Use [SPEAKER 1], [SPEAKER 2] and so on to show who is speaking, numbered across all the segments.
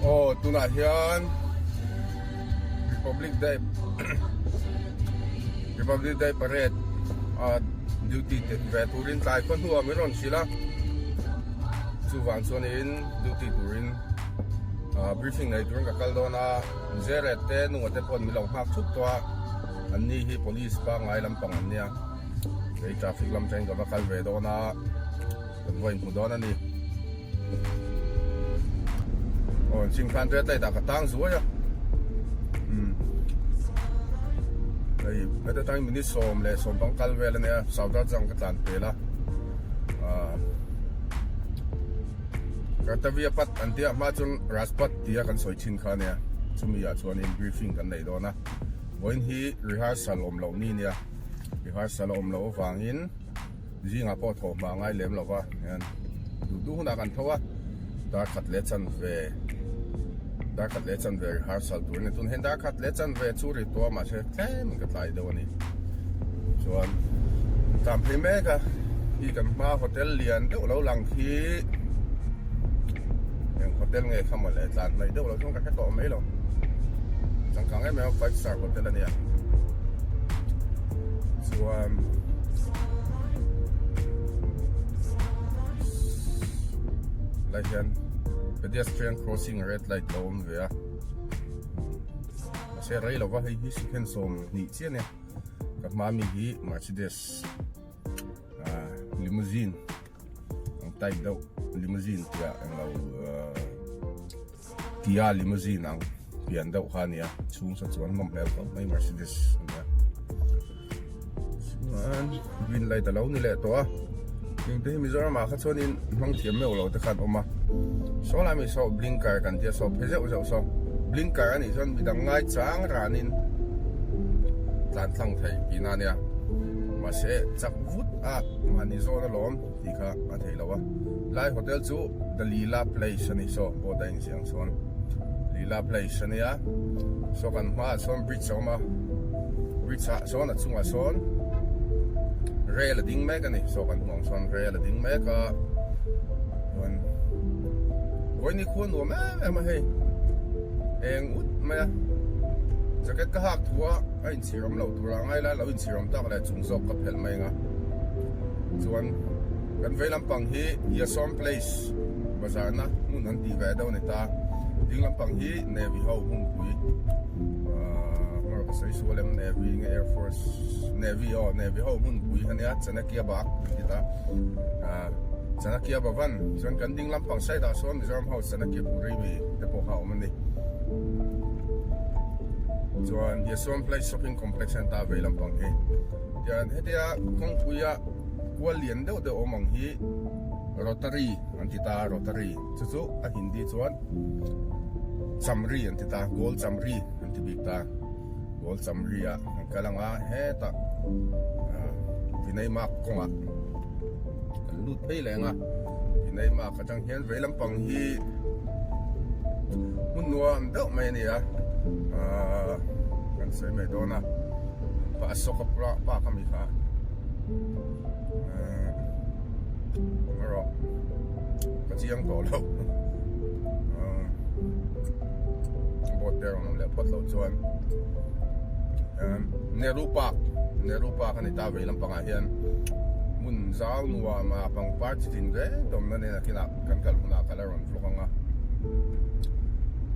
[SPEAKER 1] Aw tunah hian Republic Day Republic Day parade a duty te ve turin tlai khaw hnuah min rawn hrilh a chuvang chuanin duty turin ah briefing nei turin ka kal dawn a zeret te nunga te pawh min lo nghak thup tawh a anni hi police pangngai lampang an nia kei traffic lam tangin ka va kal ve dawn a. Kan vawi hmu dawn a ni. Aw chhing khan red light ah ka tang zuai a. Um. Hei heta tang minute 10 leh 10 kal vel ania Saudar jang ka tlan pel a. Ah. Kartavya pat an tia hma chuan Rajpath tia kan sawi thin kha ania. Chumi ah chuanin briefing kan nei dawn a. Vawiin hi rehearsal awm loh ni nia. Rehearsal a awm loh avangin Zingah pawh thawh hma ngai lem lo va, hian duh duh hunah kan tho a, dar khat leh chanve dar khat leh chanve rehearsal tur a ni. Tun hian dar khat leh chanve chu ri tawh a mahse tlem in ka tlai deuh a ni. Chuan tlan phei mek a, hi kan hma hotel lian deuh lo lang khi eng hotel nge kha mawle tlan hnaih deuh lo chuan ka hre tawh mai lo. Changkang em em a five star hotel a nia. Chuan lai hian pedestrian crossing red light lo awm ve a mahse rei lova hei hi second 20 chiah ania ka hma mi hi Mercedes ah limousine ang type deuh limousine tia englo Kia limousine ang pian deuh kha a nia chhung sa chuan nawm hmel khawp mai Mercedes a nia chuan green light a lo ni leh tawh a engte hi Mizoram ah kha chuanin hmang thiam meuh lo te khan awm a saw lai mai saw blinker kan tia saw phe zeuh zeuh saw blinker a nih chuan midang ngai chang ranin tlan thlang thei tihna a nia mahse chak vut a mahni zawn alawm. Tih kha a theih loh a, lai hotel chu The Leela Place a ni saw board a inziah ang chuan Leela Place a nia saw kan hmaah sawn bridge a awm a bridge ah sawn a chungah sawn rail a ding mek a ni saw kan hmuh ang chuan rail a ding mek a chuan vawiin khua nuam em em a hei eng ut mai a jacket ka hak thu a a inchhir awm loh tur ah ngai la lo inchhir awm tak leh chung zawk ka phelh mai ang a. Chuan kan vei lampang hi Yason Place bazar na hmun an tih ve deuh a ni ta. Ding lampang hi Navy ho hmunpui ahh hmar ka sawi sual em Navy nge Air Force Navy aw Navy ho hmunpui a nia Chanakya Bagh an ti ta ahh Chanakya Bhavan chuan kan ding lampang side ah sawn Mizoram House Chanakya Puri mi te pawh kha a awm a ni. Chuan Yason Place Shopping Complex a ni ta vei lampang hi. Tian hetia kawngpuia kual lian deuh deuh awm ang hi Rotary an ti ta a, Rotary chu chu a Hindi chuan Chamri an ti ta, Gold Chamri an ti bik ta, Gold Chamri ah an kal ang a, hetah Vinay Mark kawngah kan lut phei leh ang a, Vinay Mark atang hian vei lampang hi hmun nuam deuh mai a ni a, ahh kan sawi mai dawn a. Pa Ashoka pura pa kha mi kha erawh ka chiang tawh lo board te rawn awm leh phawt loh chuan Nehru Park Nehru Park a ni ta vei lampangah hian hmun zau nuam a pangpar chi tin reng tawmna nen a kinah kan kal hunah ka la rawn vlog ang a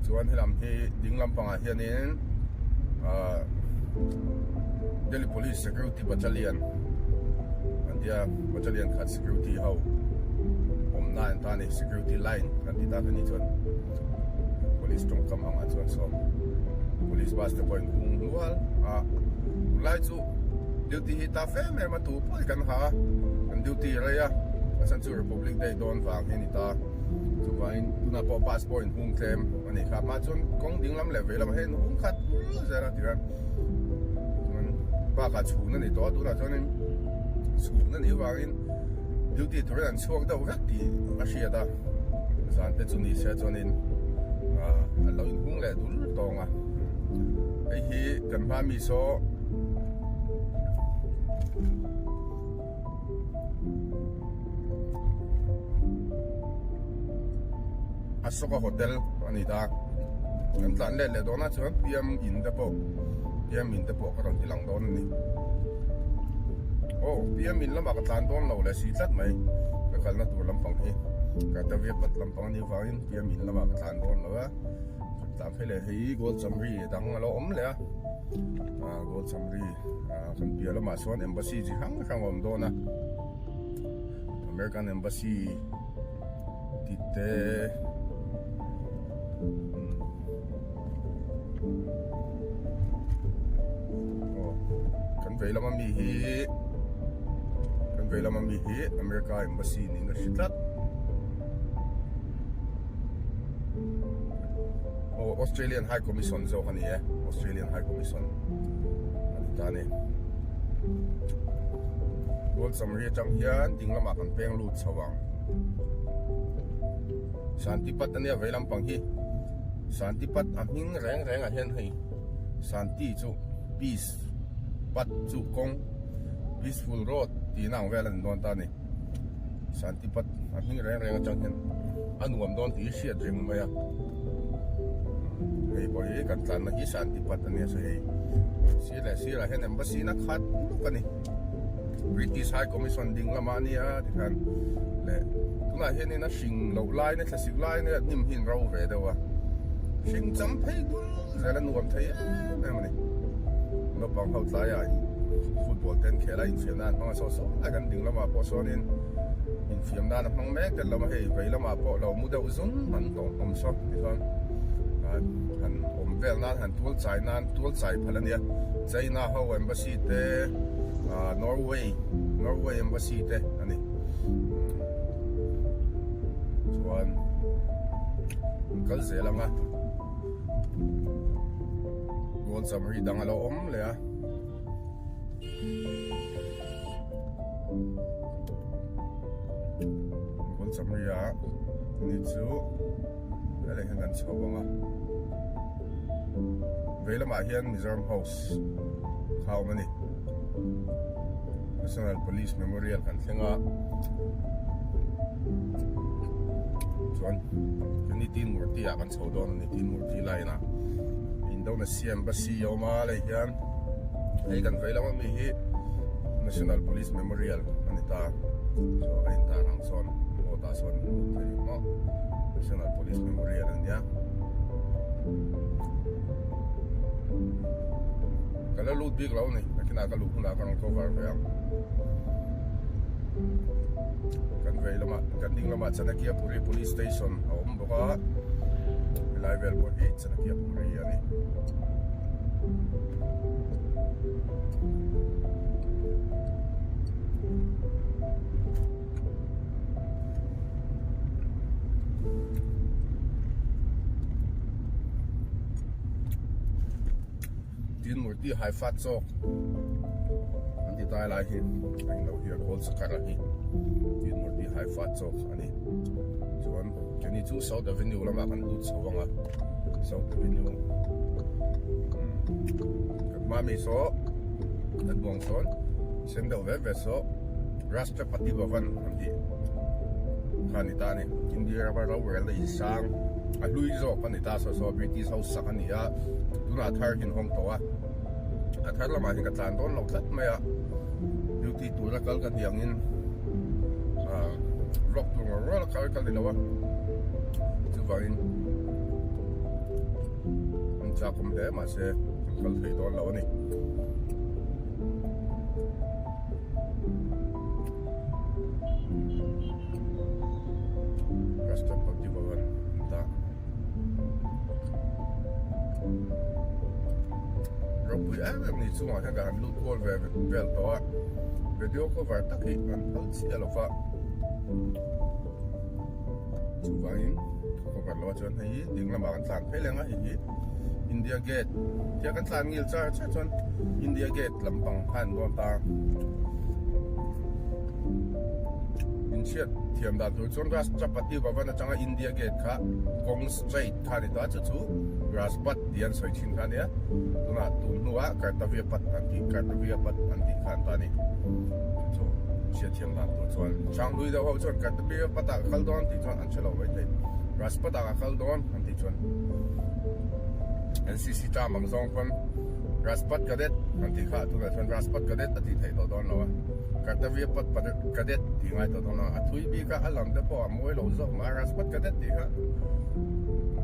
[SPEAKER 1] chuan helam hi ding lampangah hianin ah Delhi Police Security Battalion an tia Battalion khat security ho awmna an ta a ni security line kan tih tak a nih chuan police tawngkam angah chuan saw police bus te pawh in hung hnual a tunlai chu duty hi ta fe em em a tu pawh hi kan ha a kan duty rei a a chhan chu Republic Day dawn vang hi a ni ta. Chuvangin tunah pawh bus pawh in hung tlem a nih kha. Hma chuan kawng ding lam leh vei lamah hian hung khat bul zel a tihian chuan bakah chhun a ni tawh a tunah chuanin chhun a nih avangin duty turin an chhuak deuh vek tih a hriat a zan te chu ni se chuanin ah an lo inhung leh dul tawng a hei hi kan hma mi saw Ashoka Hotel a ni ta. Kan tlan let leh dawn a chuan PM in te pawh PM in te pawh ka rawn ti lang dawn a ni. Aw PM in lamah ka tlan dawn lo leh si tlat mai. Ka kalna tur lampang hi Kartavya Path lampang a nih avangin PM in lamah ka tlan dawn lo a. Kan tlan phei leh hei Gold Chamri dang a lo awm leh a. Gold Chamri kan piah lamah chuan Embassy chi hrang hrang a awm dawn a. American Embassy tih te aw kan vei lama mi hi kan vei lama mi hi America Embassy niin a hre tlat aw Australian High Commission zawk a ni e Australian High Commission a ni ta a ni Gold Samri atang hian ding lamah kan peng lut chho ang. Santipat ania vei lampang hi Santipat a hming reng reng ah hian hei Santi chu peace pat chu kawng peaceful road tih na ang vel a ni dawn ta a ni Santipat a hming reng reng atang hian a nuam dawn tih hi hriat reng mai a hei pawh hi kan tlanna hi Santipat ania saw hei sir leh sirah hian embassy na khat nuk a ni. British High Commission ding lamah a nia tikhan leh tunah hianin a hring loh lai na thlasik lai na hnim hi an ro ve deuh a hring cham phei dul zel a nuam thei em em a ni naupang ho tlaiah football te an khel a infiam nan hmang a saw saw lai kan ding lamah pawh sawnin infiam nan a hmang mek tel lo a hei vei lamah pawh lo mu deuh zung an tawng awm saw tichuan han awm vel nan han tual chai nan tual chai phal a nia China ho embassy te ah Norway Norway embassy te a ni chuan an kal zel ang a gold samri dang a lo awm leh a. Gold samri ah ni chu helai hian kan chho ang a vei lamah hian Mizoram House kha a awm a ni National Police Memorial kan thleng a chuan Nitin Murthy ah kan chho dawn a ni Nitin Murthy line ah Indonesia Embassy a awm a lei hian hei kan vei lam ami hi National Police Memorial a ni ta so a intar ang sawn board ah sawn hmuh theih maw National Police Memorial a nia ka la lut bik lo a ni nakinah ka luh hunah ka rawn cover ve ang kan vei lamah kan ding lamah Chanakya Puri Police Station a awm bawk a helai vel pawh hi Chanakya Puri a ni. Tin murti hai fat zawk an ti tai lai hi a in lo hi a gold sakar a hi tin murti hai fat zawk a ni chuan keni chu south avenue lamah kan lut chho ang a south avenue kan hma mi saw kan buang sawn sen deuh ve ve saw Rashtrapati Bhavan an tih kha a ni ta a ni. India rama rorelna insang a hlui zawk a ni ta saw saw British ho sak a ni a, tunah thar hi an hawng tawh a, a thar lamah hian ka tlan dawn lo tlat mai a, duty tura kal ka ni angin ah vlog tur ngawr ngawr a kal ka ni lo a, chuvangin an chakawm hle mahse kan kal thei dawn lo a ni. Rashtrapati Bhavan ta ropui em em ni chungah hian ka han lut kual ve vel tawh a video cover tak hi an phal chiah lo va chuvangin cover lo a chuan hei hi ding lamah kan tlan phei leng a hei hi India Gate tia kan tlan ngil char char chuan India Gate lampang kha an dawn ta in chhiat thiam dan tur chuan Rashtrapati Bhavan atanga India Gate kha kawng straight kha a ni tawh a chu chu Rajpath tih an sawi thin kha a nia tunah tun hnuah Kartavya Path an tih Kartavya Path an tih kha an ta a ni chu chu chhiat thiam dan tur chuan Changhlui deuh ho chuan Kartavya Path ah ka kal dawn tih chuan an hre lo mai thei. Rajpath ah ka kal dawn an tih chuan NCC term ang zawng pawn Rajpath Cadet an tih kha tunah chuan Rajpath Cadet a tih theih tawh dawn lo a, Kartavya Path Cadet tih ngai tawh dawn lo a, a thui bik a a lam te pawh a mawi lo zawk mah a Rajpath Cadet tih kha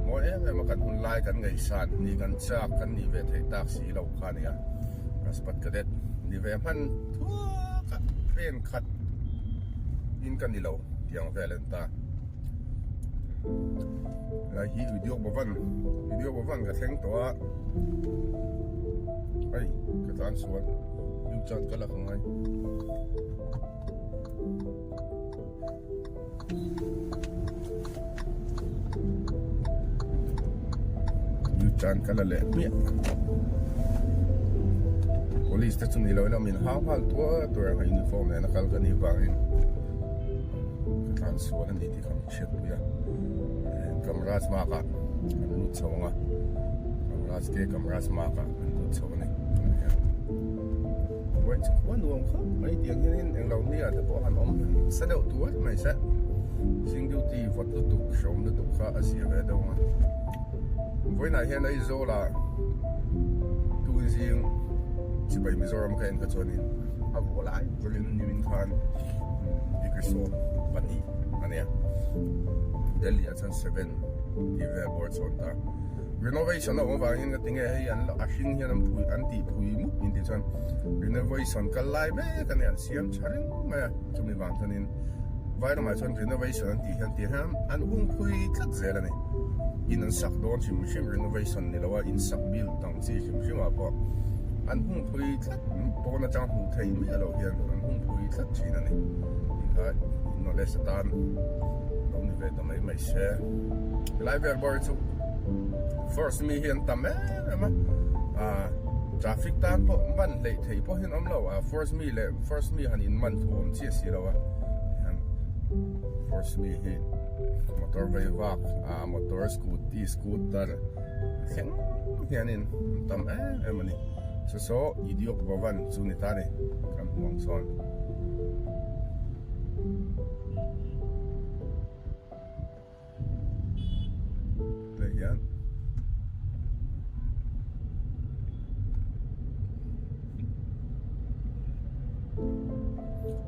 [SPEAKER 1] mawi em em a kan hun lai kan ngaihsan ni kan chak kan nih ve theih tak si lo kha a nia Rajpath Cadet ni ve hman thuak a pen khat in ka ni lo tih ang vel a ni ta. Lai hi Udyog Bhavan Udyog Bhavan ka thleng tawh a hei ka tlan sual U turn ka la ka ngai U turn ka la leh hmiah police te chu ni lo ila min hau nghal tuar tuar ang a uniform nena kal ka nih vangin ka tlan sual a ni tih kha min hriat pui a Kamraj Marg ah kan lut chho ang a Kamraj te Kamraj Marg ah kan lut chho a ni vawi chu khua nuam khawp mai tiang hianin englo ni ah te pawh han awm sa deuh tuar mai se zing duty vawt lutuk hreawm lutuk kha a zia ve deuh ang a vawiinah hian Aizawl ah tun zing chibai Mizoram ka en kha chuanin a vuah lai verin nimin khan degree 12 a nia Delhi ah chuan 7 tih vel bawr chhawn ta renovation a awm avangin ka ti nge hei an a hring hian an phui an tih phui mup in tih chuan renovation kal lai mek a nia an siam tha reng mai a chumi vang chuanin vai lamah chuan renovation an tih hian tih hian an hung phui tlat zel a ni in an sak dawn hrim hrim renovation ni lo a in sak build dang chi hrim hrim ah pawh an hung phui tlat pawn atang hmuh theih miah loh hian an hung phui tlat thin a ni tih kha knowledge atan lo ni ve ta mai mai se helai vel bawr hi chu force mi hi an tam em em a ah traffic tan pawh man hleih theih pawh hian awm lo a force mi leh force mi han in man thu awm chiah si lo a force mi hi motor vei vak ah motor scooty scooter thleng hianin an tam em em a ni. Chu saw Idiok Bhavan chu ni ta ni kan hmu ang sawn. Leh hian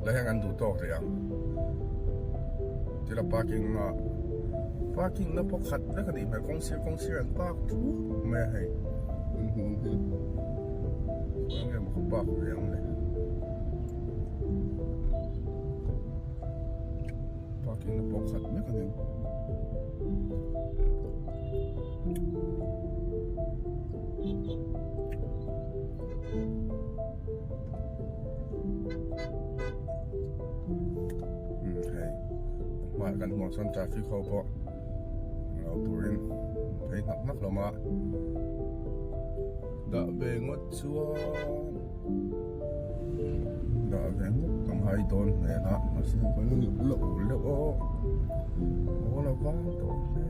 [SPEAKER 1] Leh hian kan duh tawk rih ang. Tila parking na parking na pawh khat vek a nih hmel kawng sir kawng sir an park thup mai a hei an hmuh ang hi khawi nge maw ka park ve ang le parking na pawh khat vek a ni ang. Hei hmaah kan hmuh chuan traffic ho pawh lo turin phei hnak hnak hlawm a dah ve ngawt chuan dah ve ngawt ang hai dawn hmel a mahse kan la ul deuh aw aw la vang tawh hle.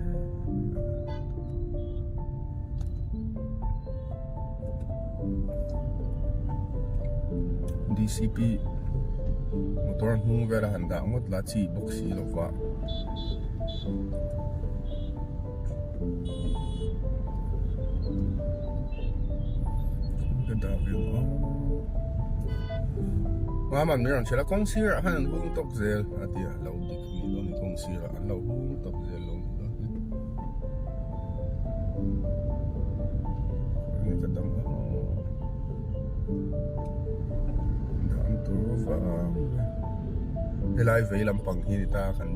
[SPEAKER 1] DCP motor hnung vel a han dah ngawt la chi bawk si lo va ka dah ve ang a maman min rawn hrilh a kawng sirah khan an hung tawk zel a ti a lo dik ni dawn a ni kawng sirah an lo hung tawk zel lo ni dawn. Helai vei lampang hi ni ta kan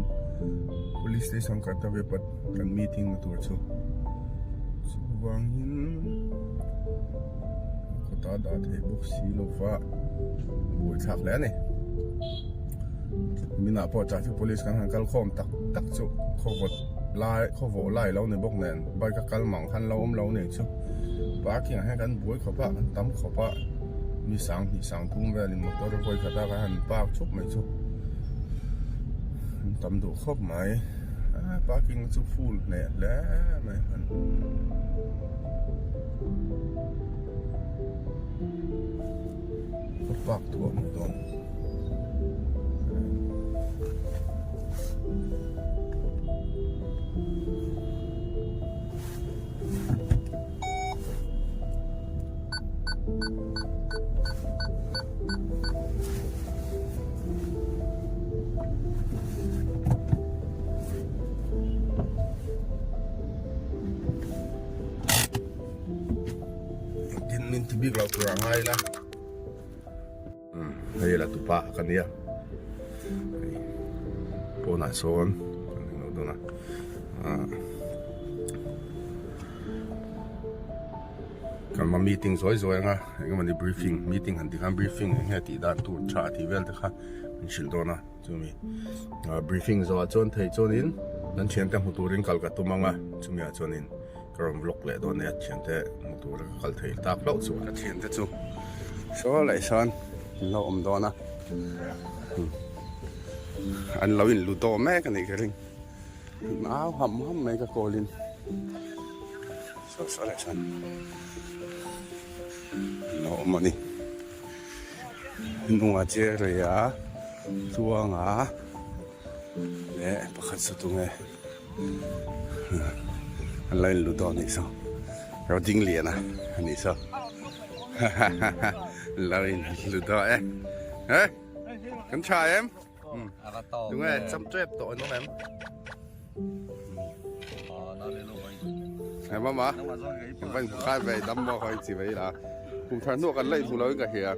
[SPEAKER 1] police station kan ta ve pat kan meeting na tur chu chuvangin khawta dah theih bawk si lova buaithlak hle a ni. Minah pawh traffic police kan han kal khawm tak tak chu khawvawt lai khawvawh lai lo ni bawk nen bike a kal mang khan lo awm lo nei chu parking ah hian kan buai khawp a kan tam khawp a mi sang hnih sang thum velin motor vawi khat a kan han park thup mai chu an tam duh khawp mai a parking chu full hneh hle mai han ka park thuah mai dawn. bik loh tur ah ngai ila. Hei la tupa ka nia. Hei pawnah sawn kan hmu lo dawn a. Kan ma meeting zawi zawi anga engemaw ni briefing meeting han tih khan briefing eng nge tih dan tur tha tih vel te kha min hrilh dawn a chumi briefing zawhah chuan theih chuanin kan thiante hmu turin kal ka tum anga chumi ah chuanin ka rawn vlog leh dawn nia thiante hmu tura ka kal thei tak hlauh chu ka thiante chu saw leh sawn an lo awm dawn a an lo in lu tawh mek a nih ka ring an au ham ham mai ka call in saw saw leh sawn an lo awm a ni hnungah chair rei a tluanga leh pakhat chu tunge. An lo in lu dawn anih saw ro ding lian a anih saw an lo in lu dawn e he kan tha em tunge cham tep tawh an awm em em ama kan khai ve dam maw khoi chi vai la kum thar hnuah kan la inhmu lo in ka hria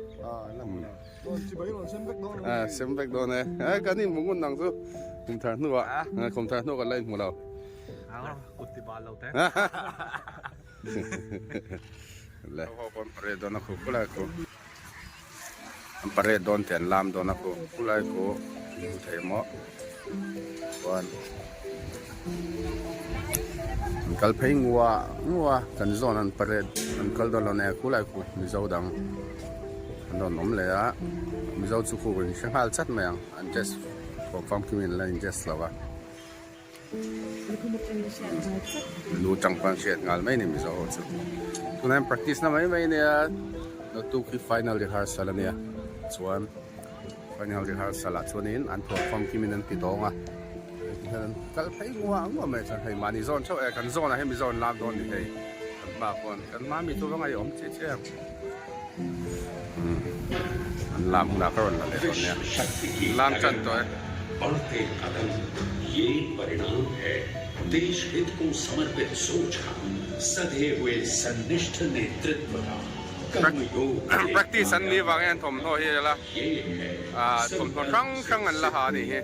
[SPEAKER 1] A sem vek dawn e. E kan inhmu ngun ang chu. Kum thar hnuah kum thar hnuah kan la inhmu lo.
[SPEAKER 2] Kut ti bal lo te.
[SPEAKER 1] Le. Ho pawn parade dawn a khu khulai khu. An parade dawn te an lam dawn a khu khulai khu hmu thei maw. Chuan an kal phei ngua ngua kan zawn an parade an kal dawn lo nia khulai khu mizo dang an rawn awm leh a mizo chu khu in hre nghal chat mai ang an dress thawm famkim in la in dress lo a lu tang pawn hriat nghal mai a ni mizo ho chu tunah hian practice na mai mai a nia naktuk hi final rehearsal a nia chuan. Final rehearsal ah chuanin an thuam famkim in an ti dawng a, heti hian an kal phei nguah nguah mai chuan hei mahni zawn theuh e kan zawn ah hian mi zawn lak dawn ni hei kan hma khawn kan hma mi chu va ngaihawm chiah chiah em umm an lam hunah ka rawn la leh dawn nia lam tan tawh e.
[SPEAKER 3] Badhte kadam ye parinam hai desh hit ko samarpit soch ka sadhe hue sannishtha netritva ka.
[SPEAKER 1] Practice an nih vangin an thawmhnaw hi a la ah thawmhnaw hrang hrang an la ha a nih hi.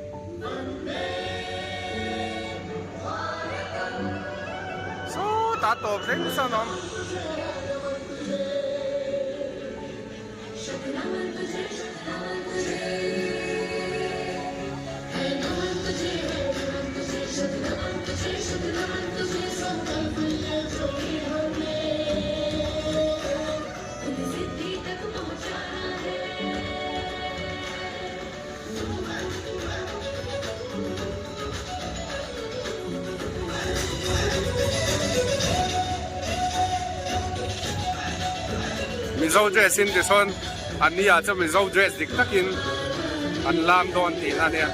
[SPEAKER 1] Sawtah tawp reng sawn a awm. Mizo dress in tisawn an ni ah chuan Mizo dress dik takin an lam dawn tihna a nia.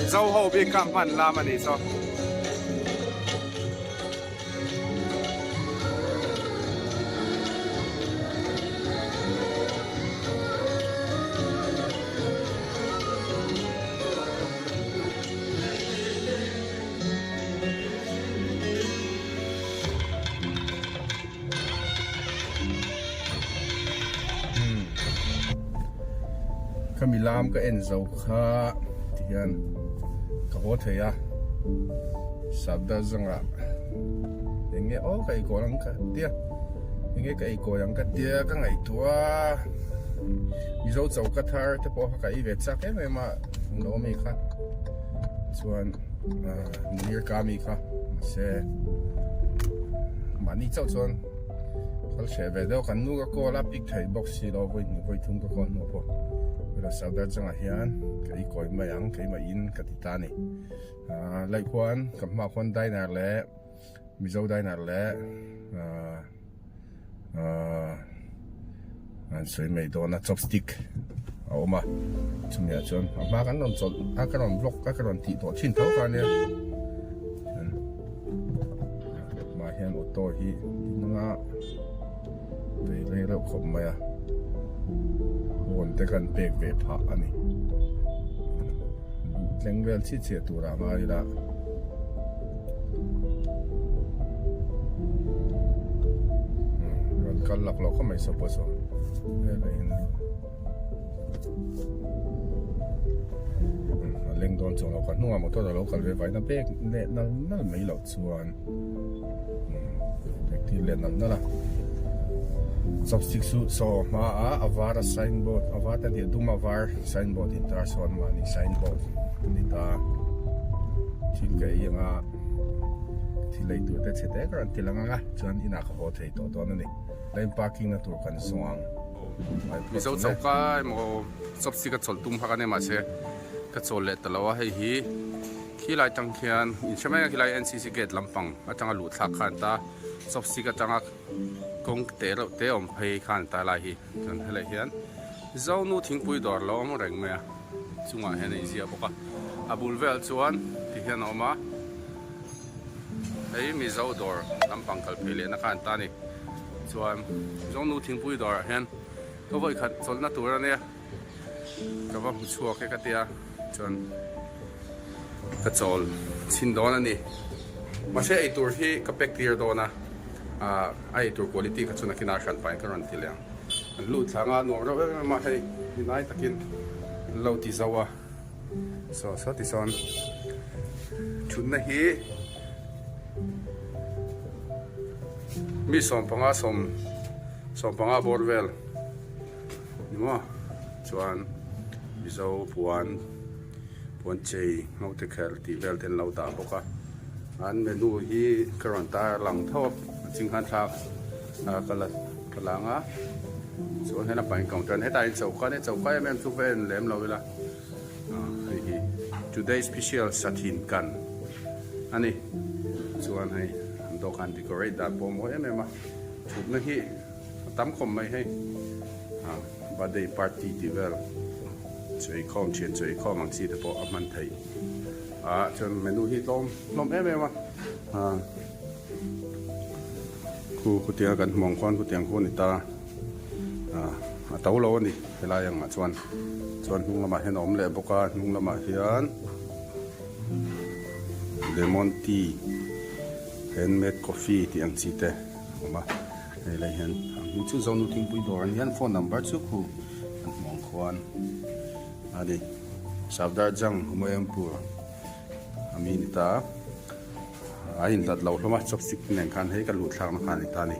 [SPEAKER 1] Mizo ho bik kha hman lam a nih saw. milam ka en zo kha ti hian ka haw thei a Sabda zangah eng nge aw ka eikawl ang ka tia eng nge ka eikawi ang ka tia ka ngaihtuah a Mizo choka thar te pawh kha ka ei ve chak em em a lo ami kha chuan Munir ka ami kha mahse mahni chauh chuan kal hreh ve deuh kan nu ka call a pick theih bawk si lo vawi hnih vawi thum ka call hnuah pawh hela Sardar changah hian ka ei kawi mai ang keimah in ka ti ta a ni ah laih khuan ka hmaah khuan diner leh Mizo diner leh ah ah an sawi mai dawn a chopstick a awm a chumi ah chuan a hma kan rawn chawlh a ka rawn vlog a ka rawn tih tawh thin tho kha ania hmaah hian auto hi ding a vei rei reuh khawp mai a huan te kan pek ve phah a ni duh tleng vel chhiat chhiat tur ah ngai ila. Rawn kal lak loh kha mai saw pawh saw hela in a leng dawn chuang lo ka hnungah motor a lo kal ve vaina bag leh nal nal mai loh chuan bag tir leh nal nal a chopstick chu saw hmaah a var a signboard a var te a dum a var signboard intar sawn mahni signboard a ni ta thil ka ei anga thil ei tur te chhe te ka rawn ti lang anga chuan inah ka haw thei tawh dawn a ni lane parking na tur kan zawng ang. Mizo choka emaw chopstick a chawlh tum kha ka nei mahse ka chawl leh ta lo a hei hi khilai tang khian inhre mai a khilai NCC gate lampang atanga luh thlak kha an ta chopstick atanga kawng te reuh te awm phei kha an ta lai hi chuan helai hian Zonu thingpui dawr lo awm reng mai a chungah hian a inziah bawk a a bul velah chuan ti hian a awm a hei Mizo dawr lampang kal phei lehna kha an ta a ni chuan Zonu thingpui dawrah hian ka vawi khat chawlhna tur a nia ka va hmu chhuak e ka tia chuan ka chawl chhin dawn a ni mahse eitur hi ka pack tir dawn a ah a eitur quality kha chu nakinah hran pahin ka rawn ti leh ang an lut thla anga nuam reuh em em a hei inai takin an lo ti zo a saw saw ti sawn thutna hi mi sawmpanga sawm sawmpanga bawr vel ni maw chuan mizo puan puan chei naute kher tih vel te an lo dah bawk a an menu hi ka rawn tar lang tho a a ching khan thlak ah ka la ka la ang a chuan hela pain counter hetah hian choka ania choka em em chu va en lem lo ila ah hei hi today special sathin kan a ni chuan hei an dawhkan decorate dan pawh a mawi em em a thutna hi a tam khawp mai hei ah birthday party tih vel chei khawm thian chei khawm ang chi te pawh a hman theih ah chuan menu hi tlawm hlawm em em a ah khu khutiang kan hmuh ang khuan khutiang khu a ni ta ah a to lo a ni helai ang ah chuan chuan hnung lamah hian a awm leh bawk a hnung lamah hian lemon tea handmade coffee tih ang chi te a awm a. Hei lai hian ang hi chu Zonu thingpui dawr a ni a, phone number chu khu an hmuh ang khuan a ni. Sardar Jang Humayunpur a mi ni ta a inhlat lo hlawm a chopstick nen khan hei ka luh thlakna kha a ni ta a ni.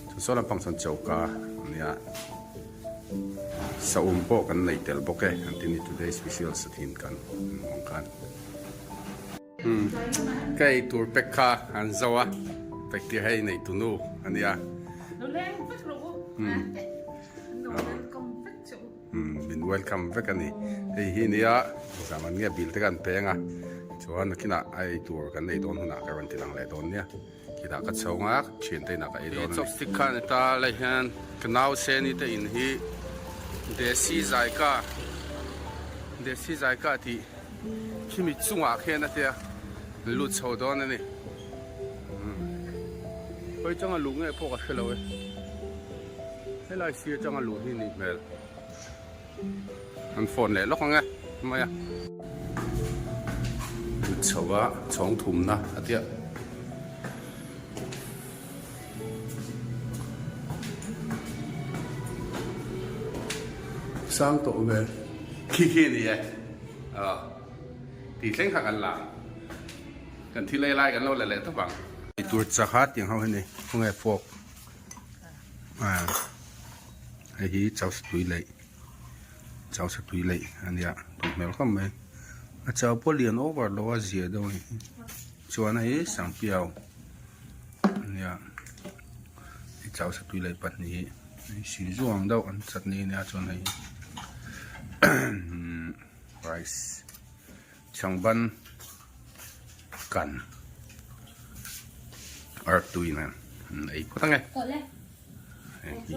[SPEAKER 1] Chu saw lampang chuan choka a nia saum pawh kan nei tel bawk e an ti ni today special sathin kan hmuh ang khan. Ka ei tur pek kha an zo a, pek tir hei nei tu nu a nia. Min welcome vek a ni. Hei hi nia zaman nge bill te kan peng a, chuan nakinah a ei tur kan nei dawn hunah ka rawn ti lang leh dawn nia. Khitah ka chho nghak thian te inah ka ei dawn a ni. Chopstick kha a ni ta lai hian ka nau seni te in hi Desi Zaika Desi Zaika tih khimi chungah khian a tia lut chho dawn a ni. Hawi changa luh nge pawh ka hre lo e. Helai sir changa luh hi nih hmel. An phone leh lawk ang e mai a. Lut chho a chhawng thumna a tia. Sang tawh ve. Khi khi a ni e. Aw. Tih thleng kha kan la. Kan thil ei lai kan lo la leh tawp ang. Eitur chak a tiang ho hi ni. Khawnge fork. Ah. Hei hi chau satui leih. Chau satui leih a nia. Tui hmel khawp mai. A chau pawh lian over lo a zia deuh a ni. Chuan hei hi sangpiau a nia. Hei chau satui leih pahnih hi sin zuang deuh an chutney a nia chuan hei rice changban kan artui nen an ei phawt ang e. Hei hi.